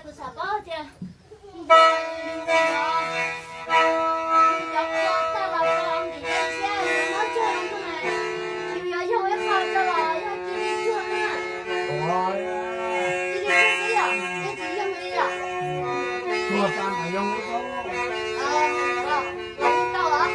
Tus xav paub tias cov qhua txawj los tau ntim tau siab muab tsuag zoo no, yus yuav yog ib qho txawj los yog cia li tsuag na. Cia li tsuag xwb yom, nej tsis yoog li yom. Tsuag tas mas yoog li tau. Los li tau os.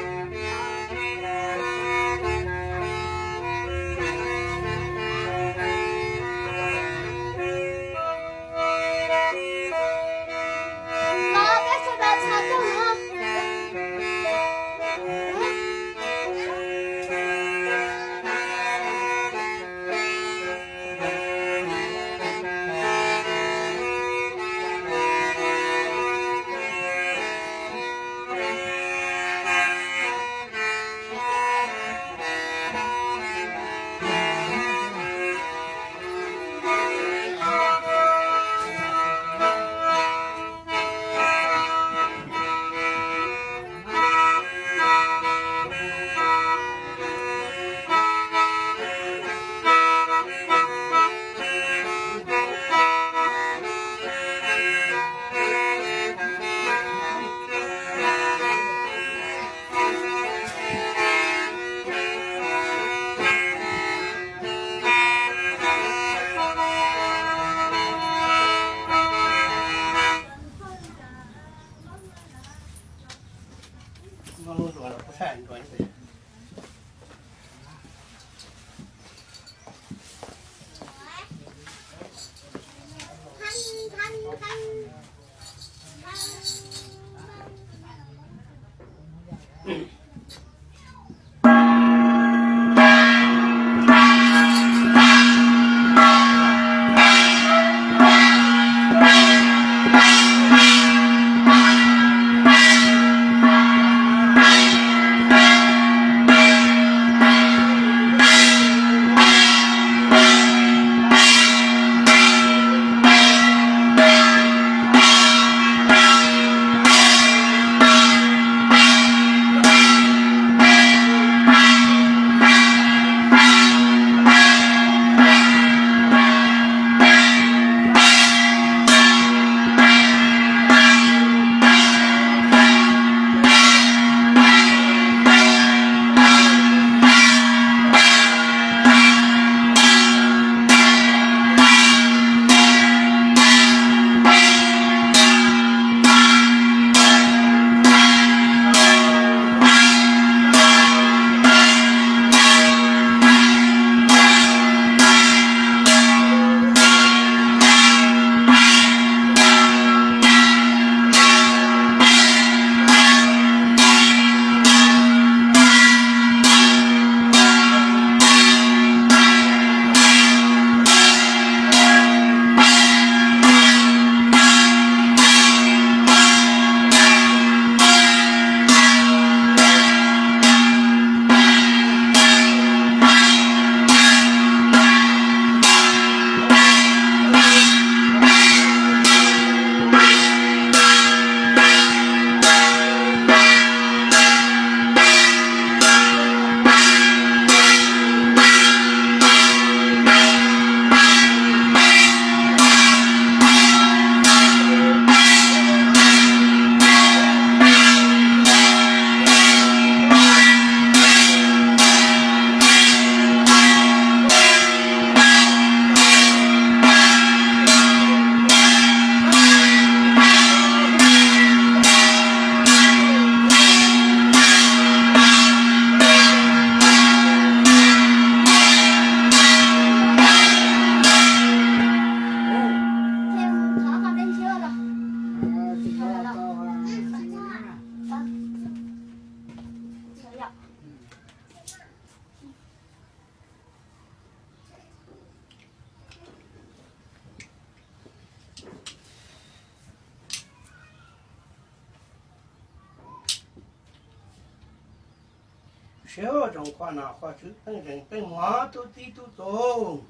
Siab zoo qhua no qhua tswv teej zeej teej mov tub txib tub tus.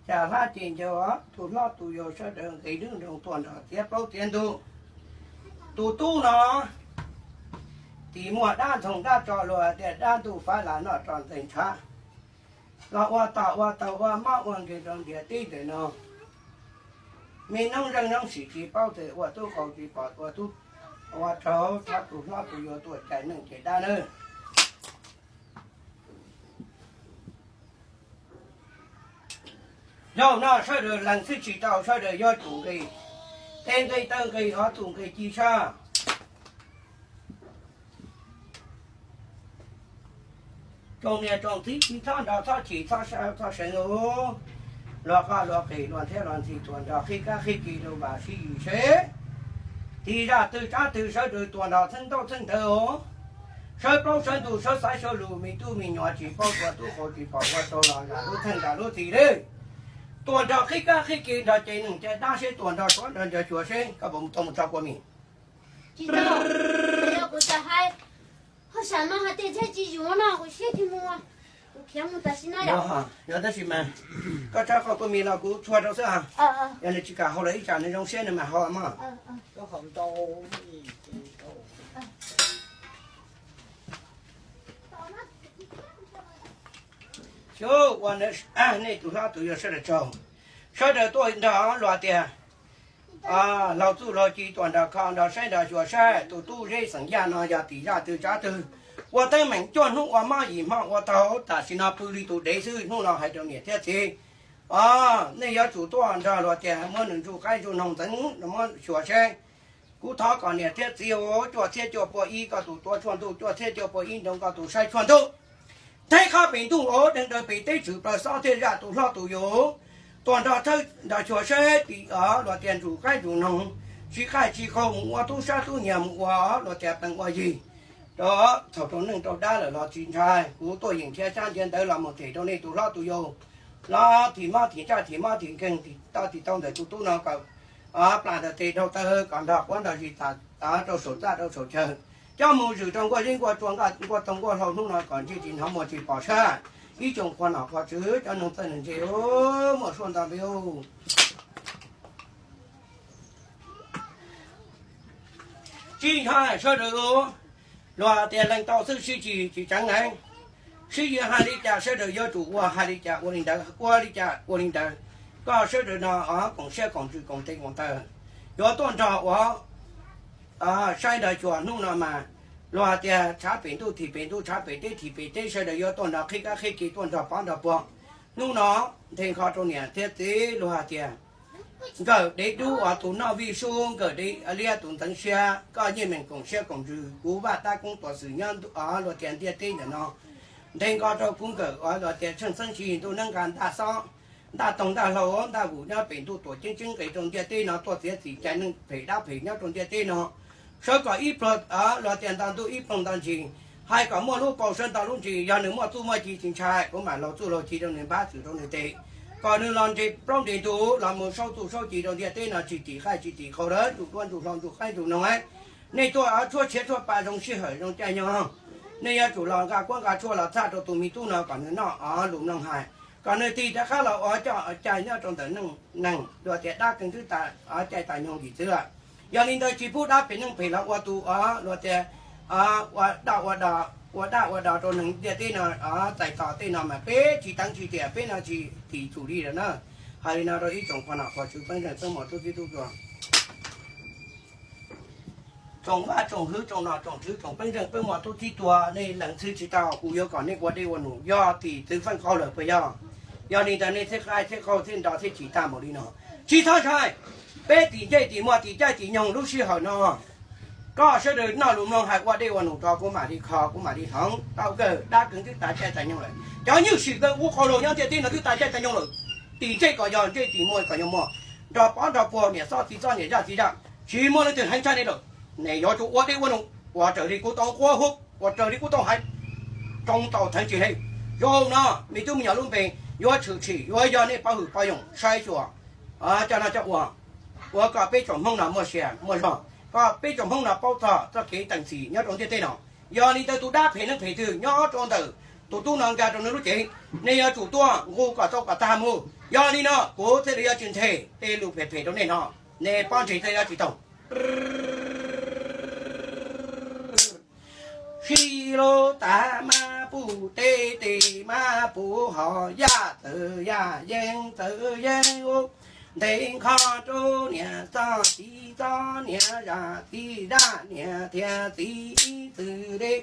Cas hlab ces ncaug tus hlob tus yau sawv daws nqis lwb nroos tuaj nrog txiav plaub txiav ntug. Tus tub no, tim muaj dab ntxoog dab tso luag tias dab ntuj faib las noj tso ntxees ntshav, los ua tom ua taug ua mob ua nkeeg rau ntiav teb ntawm no. Me noob zeej noob sim tsis paub tes ua tub qau tsis pom ua tub, ua rau thov tus hlob tus yau tuaj cais neeg cais dab nawb. Zaum no sawv daws lees txhib tsis tau, sawv daws yuav tsum nqis, tej nqis taw nqis hov txuj nqis ci sab. Tsoom niam tsoom txiv tsis txhob nrog txhob chim txhob sa txhob seev ub, luag qoj luag qis luag ntxhiab luag ntxhi tuaj nrog qhib kab qhib kis rau vam sib yim seb tim zaj twg tsab twg sawv daws tuaj nrog txheeb ntaub txheeb ntawv, sawv plaub sawv ntug sawv xaiv sawv lus, me tub me nyuam tsis paub ua tub qau tsis pom ua tau los zam lub txheej zam lub txim li. Tuaj nrog qhib kab qhib kis nrog ces neeg ces dab seb tuaj nrog suav nrog nrog xyuas seb koj puas tau mus tso kua mis. Tsis tau, kuv xav hais, hauj sam no hais tias thiaj tsis yuav no kuv siab tsis mus, kuv khiav mus tam sim no yom. Yog tab sis mas koj tso qhov kua mis los kuv txhua rau xwb. Yog nws tsis kam haus lawm ib tsam nws zoo siab nws mam haus mog. Xyov ua nej tus hlob tus yau sawv daws tsaug, sawv daws tuaj nrog luag tias laug txuj laug ci tuaj nrog kho nrog saib nrog xyuas saib tus tub Zeb xeem Yaj no yog tim zaj twg tsab twg, ua teeb meem cuaj hnub ua mob yim hmo ua taug, tam sim no pw li tus dev xwb. Hnub no hais rau niam thiab txiv, nej yuav tsum tuaj nrog luag tias muab nws ntsuj qaib ntsuj noog ntxeev muab xyuas seb. Kuv thov kom niam thiab txiv hu cuaj txhiab cuaj pua ib koj tus tuav tshuaj ntuj, cuaj txhiab cuaj pua ib nroo koj tus saib tshuaj ntuj. Theeb qhov pem ntuj ua deeg daws pem teb tshwm plaws xob thiaj zaj tus hlob tus yau tuaj nrog thawb nrog xyuas saib tim luag tias ntsuj qaib ntsuj noog, tsis qaij tsis qaug mus ua tub sab tub nyiag mus ua luag tias plees ua yig, rau txhaum rau neej rau dab lawm los tsis ntshai. Kuv tuaj yeem nrhiav xyab nrhiav ntawv los mus them rau nej tus hlob tus yau, los thim mob thim ntsaj thim mob thim nkeeg thim toj thim tau ntawm tus tub no kom plam ntawm tes dhau tawg kom nrog quav nrog zis tas rau saum txaj rau saum chaw, coj mus zwm rau nkuaj zeb nkuaj tsua nkuaj toog nkuaj hlau hnub no kom ntsej tsis hnov muag tsis pom sab. Ib tsoom qhua nom qhua tswv cov noog txawj neeg ntse, muaj suab nto npe. Tsis ntshai sawv daws, luag tias lees tau xwb sib tsis tsis tseev na. Sib yuav hais li cas sawv daws yuav tsum ua hais li cas ua li ntawd, ua li cas ua li ntawd. Koj sawv daws no koom siab koom ntsws koom tes koom taw, yuav tuaj nrog ua saib nrog xyuas hnub no mas luag tias tshav pem ntuj thim pem ntuj, tshav pem teb thim pem teb, sawv daws yuav tuaj nrog qhib kab qhib kis tuaj nrog pov nrog puag. Hnub no nthe nqho rau niam thiab txiv luag hais tias nkawm dev dub uas tus noj vij sub, nkawm dev liab tus ntxeev siab, koj yeej meem koom siab koom ntsws, kuv vaj tab koob tuam xwm nyob luag tias ntiaj teb ntawm no. Nthe nqho rau kuv nkawm uas luag tias tsheej xeeb tsis ntuj neeb nqa ntaj xob, ntaj toog ntaj hlau ntaj vus nyob pem ntuj tuam ceeb tseeb nqis rau ntiaj teb no tuaj txiav txim cai neeg phem dab phem nyob rau ntiaj teb no. Sawv kom ib pluag luag tias nto ntuj ib ploog nto ntsis, hais kom muaj lub paus sawv nto lub ntsis, yog nws muaj txuj muaj ci tsis ntshai, kuv mam laug txuj laug ci rau nws npab txwm rau nws tes, kom nws los nres plaub nres ntug los mus saub txuj saub ci rau ntiaj teb no tsis tim qaij tsis tim qaug lawm, ntsuj duab ntsuj hlau ntsuj qaib ntsuj noog. Nej tuaj tshuab tshiab tshuab pa zoo sij hawm zoo caij nyoog, nej yuav tsum los nqa kuab nqa tshuaj los txhaj rau tus me tub no kom nws noj lus mloog hais, kom nws tig rov qab los ua coj cai nyob rau ntawm neeg luag tias dab keeg twb tas caij tas nyoog yim txwv lawm. Yog li ntawd tsis pub dab phem neeg phem los ua tus luag tias ua dab ua do, ua dab ua do rau neeg ntiaj teb no. Txais tos tej no mas peb tsis teev tsis tiam peb no tsis tim txhum li lawm na. Hais li no rau ib tsoom qhua nom qhua tswv peb zeej peb muam tub txib tub tuag, tsoom vaj tsoom hwv tsoom nom tsoom tswv tsoom peb zeej peb muam tub txib tuag, nej lees txhwb tsis tau, kuv yuav kom nej ua dej ua num yog tim txwv feej qau lawm puas yog? Yog li ntawd nej thiaj qaij thiaj qaug thiaj nto thiaj tsim tag mus li no. Tsis txhob ntshai, peb tim ncej tim muag tim caij tim nyoog lub sij hawm no, koj sawv daws noj lus mloog hais ua dej ua num rau kuv mam li kho kuv mam li hloov tau kawg, dab keeg twb tas caij tas nyoog lawm, cov nywj sim kawg ub qhau lug nyob ntiaj teb no twb tas caij tas nyoog lawm. Tim ntsej kom yog ntsej tim muag kom yog muag, nrog pov nrog puag niam xob txiv xob niam zaj txiv zaj, tsis muaj leej twg heev tshaj nej lawm. Nej yuav tsum ua dej ua num ua raws li kuv tau quab hu, ua raws li kuv tau hais, tsoo tau theev tsis heev. Zaum no me tub me nyuam lub npe yuav tshwm sim yuav yog nej pov hwm pov yoom saib xyuas, coj noj coj ua, ua kom peb tsoom Hmoob no muaj sia muaj zog, kom peb tsoom Hmoob no paub txog txoj kev teem txim nyob rau ntiaj teb no. Yog li ntawd tus dab phem neeg phem twg nyob rau ntawm tus tub no nkag rau nws lub cev, nej yuav tsum tuaj nqus kom tau kom tag mus. Yog li no kuv thiaj li yuav tsis nthe tej lus phem phem rau nej no, nej pob ntseg thiaj yuav tsis taug. lub tas mas puv dej, dej mas puv hos, yaj txawv yaj yeeb, txawv yeeb ua, nthe nkho rau niam txoj txiv txoj niam, zaj txiv zaj niam thiab txiv ib txwm li.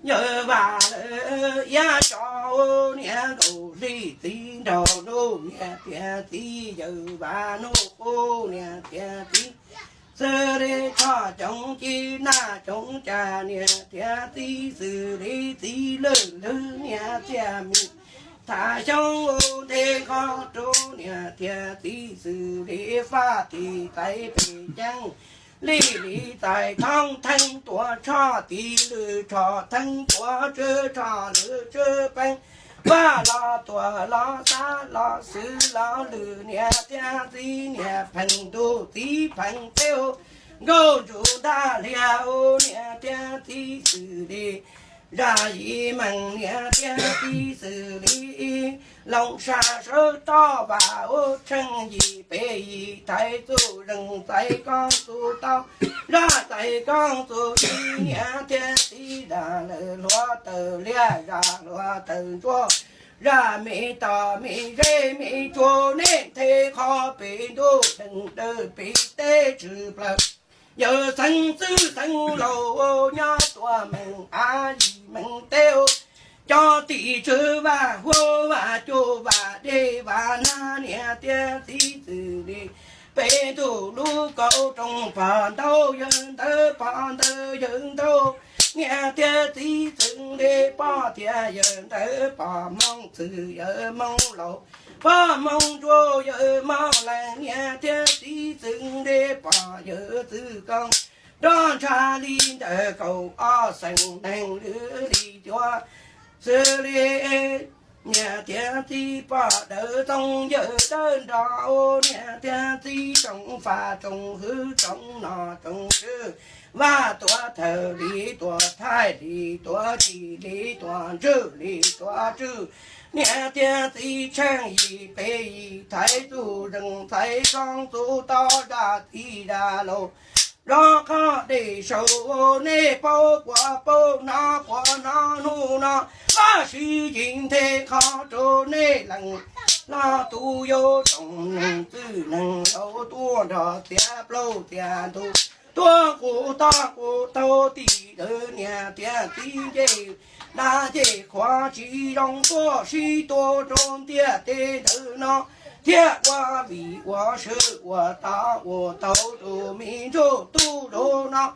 Yawg Vam lawv iab tso ua niam nkaus hli txiv nraug nuj niam thiab txiv, yawg Vam nuj qub niam thiab txiv, xws li tshoj coov ci naj coov ca niam thiab txiv, xws li txiv lwj lwg niam thiab mi, thav xyoob ua nthe nkho rau niam thiab txiv, xws li faj tim txais pem ceeb, lij li txais thoob theeb tuav tshoj tim lwj tshoj theeb tuav tswb tshoj lwj tswb peeb, vaj los tuam los xab los xwb los lwj niam thiab txiv, niam pheej ntuj txiv pheej teb, nkauj ntsug ntaj hlias ua niam thiab txiv, xws li zaj yim meej niam thiab txiv, xws li loo sab sawv toj vam ua tsheej yim pem yim thaiv txuj zeeg txais koob txuj tau, zaj txais koob txuj ci niam thiab txiv, zaj lawv hluav taws liab zaj hluav taws ntsuab, zaj me tom me zeb me tsuag, nej nthe qhov pem ntuj dheev dawm pem teb tshwm plaws. Yawg xeev txwj xeev laus nyob tuaj meej av yim meej teb, cov tim tswv Vaj Huab Vaj Cuj Vaj Dej Vaj Nab niam thiab txiv, xws li pem ntuj lub kaum rooj pog ntaub yawg ntawd pog ntawd yawg ntaub, niam thiab txiv xws li pog thiab yawg ntawd pog, hmoob txwj yawg hmoob laus, pog hmoob ntsuab yawg hmoob leej, niam thiab txiv xws li pog yawg txwj koob, nroj ntsha li ntawm kaum ob xeem neeg lwm li cuab, xws li niam thiab txiv pog dawb Txoov Yawg dawb nro, niam thiab txiv tsoom faj tsoom hwv tsoom nom tsoom tswv, Vaj tuav thawj li tuav thaij li tuav ci li tuav ntswg li tuav tswj, niam thiab txiv tsheej yim pem yim thaiv txuj zeeg txais koob txuj tau, zaj txiv zaj laus zov qhov dej saud, nej paub puas paub hnov puas hnov hnub no, Vajtswv yim nthe qhov rau nej leej hlob tus yau tsoom neeg txwj neeg laus tuaj nrog txiav plaub txiav ntug, tuaj qus toj qus taug tim lawv niam thiab txiv ncej, dab ncej qhuav tsis zoo tuaj sib tua rau ntiaj teb ntawm no, thiab ua vim ua sw ua tau ua tau rau me ntsuj tub rau no.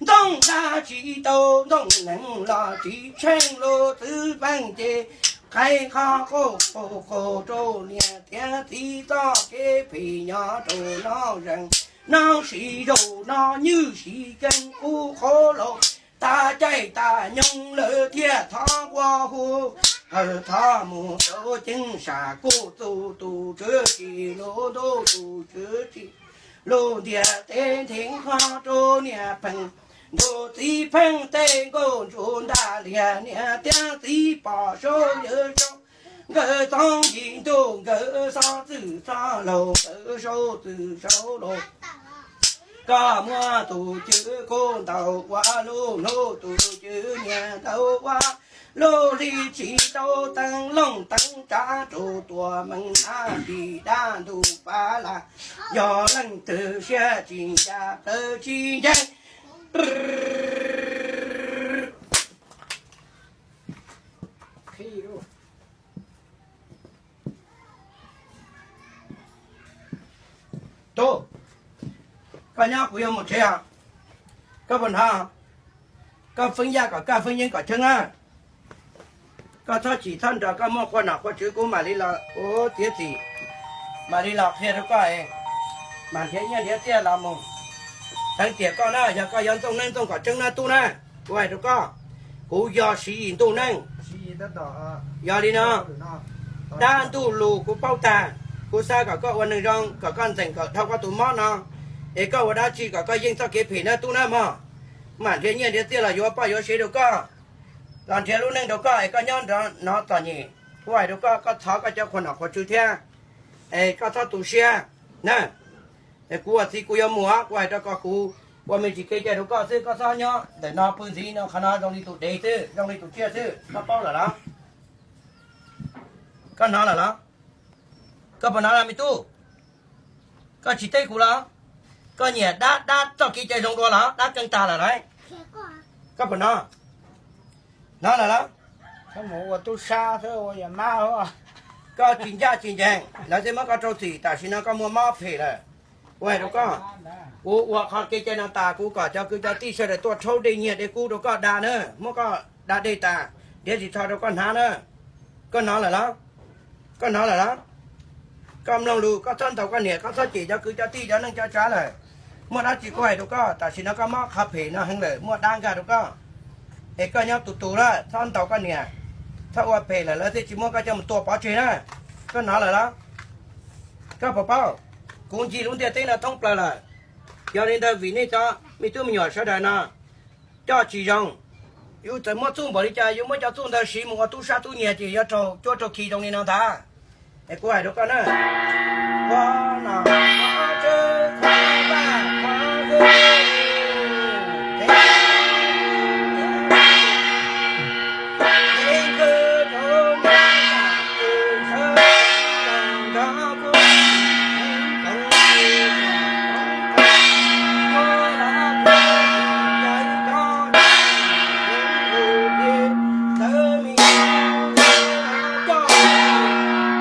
Ntxooj dab tsis tau ntxooj neeg los tsis tsheej lub txwv peej ces, qhib qhov qaug qaug qaug rau niam thiab txiv txoj kev phem nyob rau no zeeg. Noj siv zaum no nywj siv keeb qub qhov laus, tas caij tas nyoog lawv thiaj thov ua hu, hawm thov mus rau ceeb sam kuj txuj tus tswv tsim lub ntuj tus tswv tsim lub ntiaj teb, nthe qhov rau niam pheej ntuj txiv pheej teb, nkauj ntsug ntaj liag niam thiab txiv pom saud yawg saud, nkawd txoov yim ntuj nkawd xob txwj xob laus, nkawd saud txwj saud laus. Koj muab tus cwv kub ntaus ua lub hnub, tus cwv niam ntaus ua lub hli, tsis tau teev looj teev tsav rau tuam meej ab tim dab ntuj pav las, yog leej twg siab tsis ncaj plaws tsis nceeg. Tub, koj nyob kuv yuav mus tsev os. Koj puas hnov? Koj feeb yaj kom kaj feeb yeeb kom tsheeb na. Koj txhob chim txhob nrog koj muaj qhua nom qhua tswv, kuv mam li los ua txiav txim, mam li los qhia rau koj, mam nrhiav nyiaj nrhiav txiaj los mus. Teev tiam koj na, yog koj yuav ntxooj neeb ntxooj kom tseeb na tub na, kuv hais rau koj, kuv yog siv yim ntuj neej. Yog li no, dab ntuj lus kuv paub tag, kuv xav kom koj ua neeg zoo, kom koj ntxeem kom dhau koj tus mob no, es koj ua dab tsi kom koj yeej txoj kev phem na tub na mog. Mam nrhiav nyiaj nrhiav txiaj los yuav poj yuav sev rau koj, los nrhiav lub neej rau koj es koj nyob nrog no txom nyem. Kuv hais rau koj, koj thov koj cov qhua nom qhua tswv thiab, es koj txhob tu siab na. Es kuv ua txiv kuv yuav mus, kuv hais rau koj, kuv Ua me ntsis kev cai rau koj xwb, koj txhob nyob ntawm no pw ntxiv no, qhov no zoo li tus dev xwb, zoo li tus tsiaj xwb, koj paub lawm los? Koj hnov lawm los? Koj puas hnov los me tub? Koj tsis teb kuv los? Koj nyiam dab, dab txoj kev cai zoo dua los? Dab keej tag lawm lauj. Koj puas hnov? Hnov lawm los? Ua tub sab xwb ua yam mab. Koj tsis ncaj tsis ncees, lawv thiaj muab koj rau txim, tam sim no koj muaj mob phem lawm. Kuv hais rau koj, kuv ua qhov kev cai no tas, kuv kom cov kwv cov tij sawv daws tuaj rhaub dej nyiaj dej kub rau koj da na, muab koj da dej tas, nrhiav ris tsho rau koj hnav na. Koj hnov lawm los? Koj hnov lawm los? Koj mloog lus, koj txhob ntaus koj niam, koj txhob cem cov kwv cov tij cov neej cov tsav lawm. Muaj dab tsi kuv hais rau koj, tam sim no koj mob qhov phem no heev lawm, muaj dab nkag rau koj. Es koj nyob tus tus lawm, txhob ntaus koj niam, txhob ua phem lawm lawv thiaj tsis muab koj coj mus tua pov tseg na. Koj hnov lawm los? Koj puas paub? Kuv ncig lub ntiaj teb no thoob plaws lawm. Yog li ntawd vim nej cov me tub me nyuam sawv daws no coj tsis zoo, yus txawm muaj txuj npaum li cas, yus muab cov txuj ntawd siv mus ua tub sab tub nyiag ces yuav raug cuab raug khi zoo li no ntag. Es kuv hais rau koj na,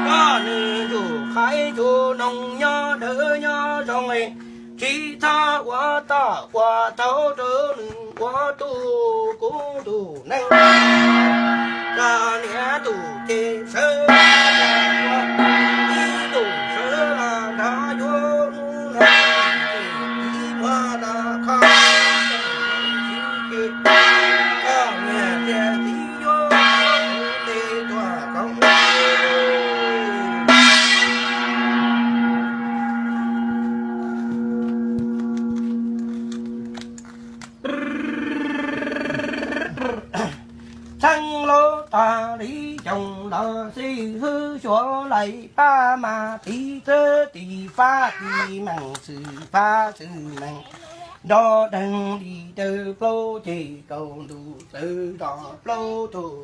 koj nws ntuj qhaib ntuj noog nyob dawb nyob zoo, tsis txhob ua toj ua taug rau nws ua tus kub tus neeg. Koj niam tus ces sawv los ua ib tus sawv los nrog yuav ub no, ib muag los kho tsis ces koj niam thiaj txiv yuav tes tuaj koom. Txheeb lub tog li xyoo los xib hwb xyuas laim pab mas tiv txwv tiv fab tiv meem xwm fab xwm meem nrov deeg li dawb plaub ceg kaum ntuj txawv zog plaub tug.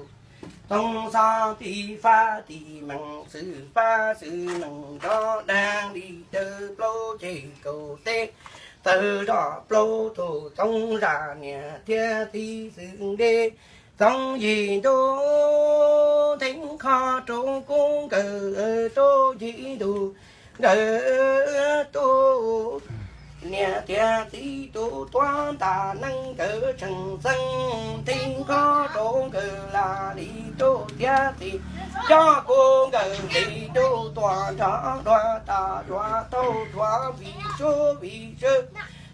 Toog xov tiv fab tiv meem xwm fab xwm meem nrov deeg li dawb plaub ceg kaum teb txawv zog plaub tug. Txoov zam niam thiab txiv xwm deb, txoov yim ntuj theej kho rau kub nkawd rau yim ntuj nkawd tub. Niam thiab txiv tus tuav ntaj neeb nkawd tseem xeeb theej kho rau nkawd lam li rau thiab txiv coj kub nkawd li rau tuaj nrog dua tas yuav tau tuav vim sub vim sawv.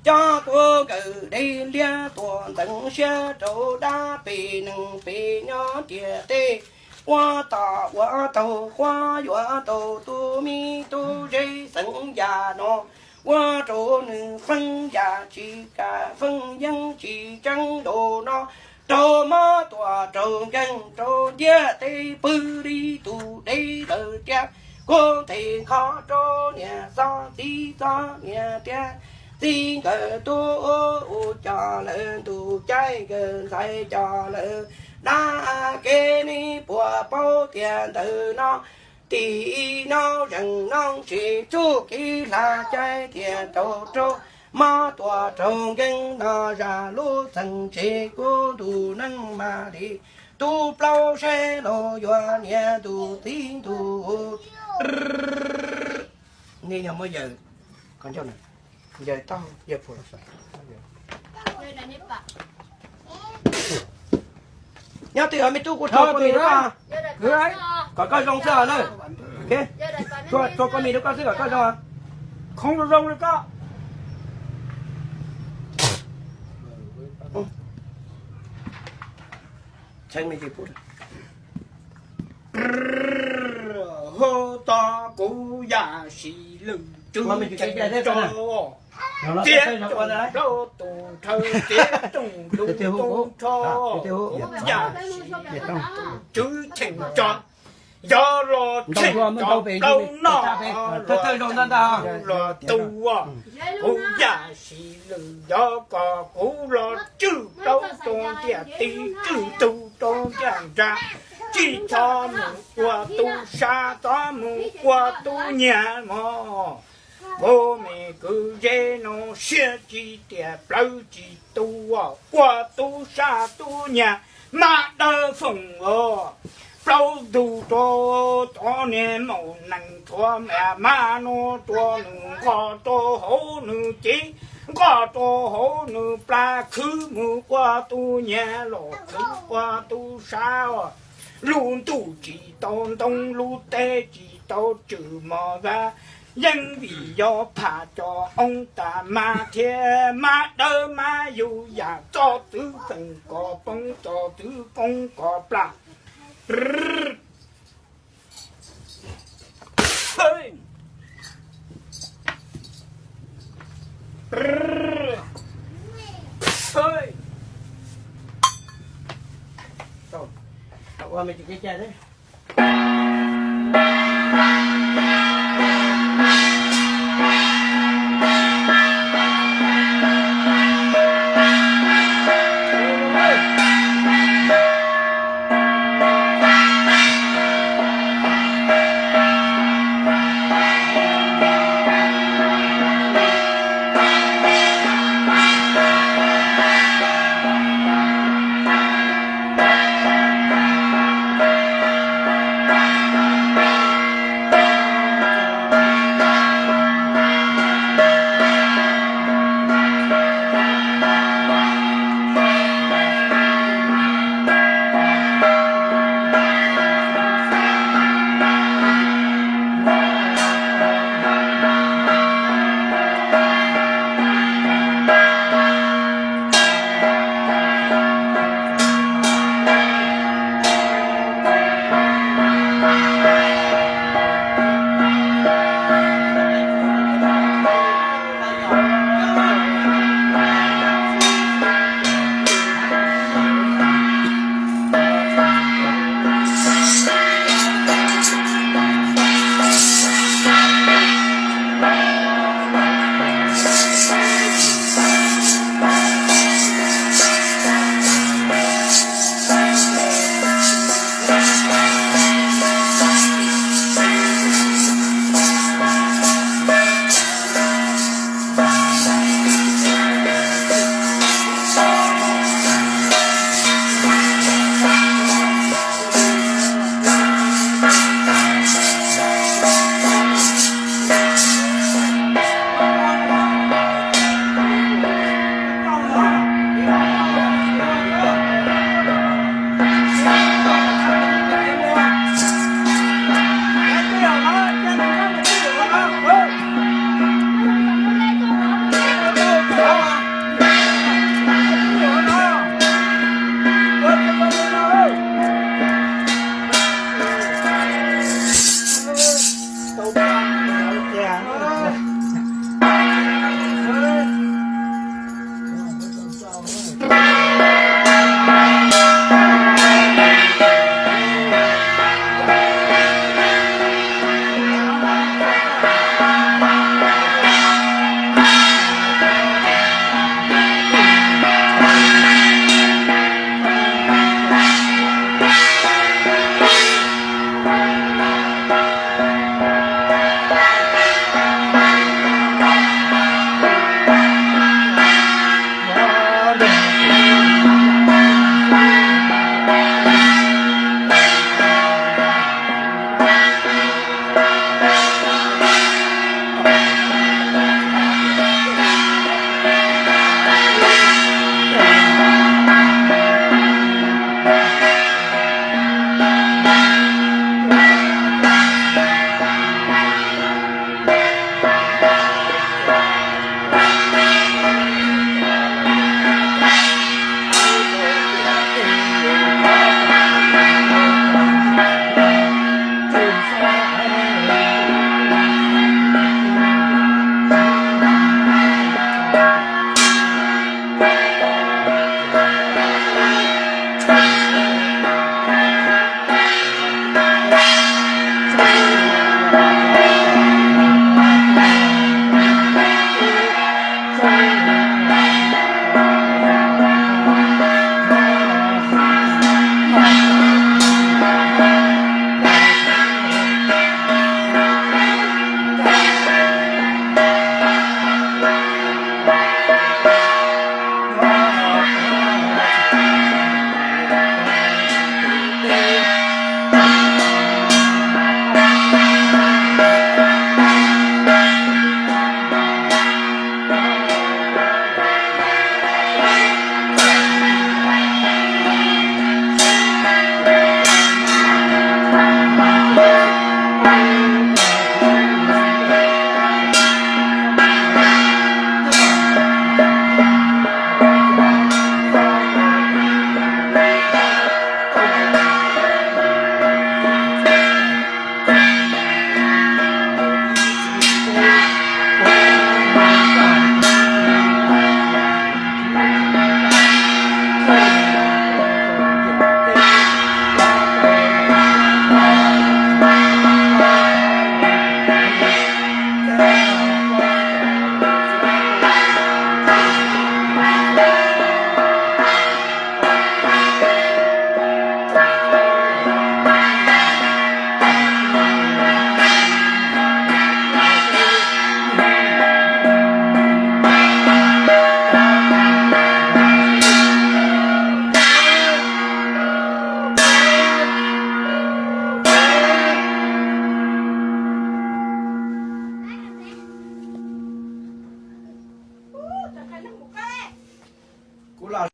Coj kub nkawd deb liab tuaj ntxeev siab rau dab pem neeg pem nyob ntiaj teb. Ua tom ua taug qhuav yuav tau tus me tub zeb xeeb yam no, ua rau nws feeb yam tsis kam feeb yeeb tsis tseeb nraum no, raug mob tuaj raug nkeeg rau ntiaj teb pw li tus deb lawm tiag. Kub theej kho rau niam txoj txiv txoj niam thiab txiv nkawd tub, coj lawv ntuj caij nkawd ntxhais coj lawv dab kev. Nej puas paub tias ntawm no tim no zeem no tsis txuj kev hla caij tias raug raug mob tuaj raug nkeeg no zam lub txheej tsev kub ntuj neeg mam li tub plaub seb los yuav niam ntuj txiv ntuj. Nej yog muab yawm, yawm tau, yawm phuam los nyob twj ywm me tub, kuv tso koj mis rau koj, kom koj zoo xwb na. Tso koj mis rau koj xwb kom koj zoo. Khoob zoo zoo li koj. Hu tau kuv yam sis lwm tswv cheem tso, txiav tsoom plaub tus nrhaw, txiav tsoom lus tu nrho, kuv yam sis tswv cheem tso. Yog los tsheej cov plaub noj, los tu, kuv yam sis lwm yog kom kuv los tswj plaub rau ntiaj teb, tswj tug rau ntiaj nrag, tsis txhob mus ua tub sab, txhob mus ua tub nyiag mog. Kuv me kwv zeb no siab tsis tias plawv tsis tu, ua tub sab tub nyiag mas dawb foom os. Plaub ntug rau cov niag maum nees tshuav mas mas no rau nws nqos rau hauv nws cev, nqos rau hauv nws plab khwb mus ua tub nyiag los khwv ua tub sab os. Lub ntuj tsis tau ntoo, lub teb tsis tau tswm mos vas, yeej vim yog pham cov oob tas mas thiab mas dawb mas yus yam txoj txwv feem kom poob, txoj txwv poob kom plam. Ua me tus kev cai.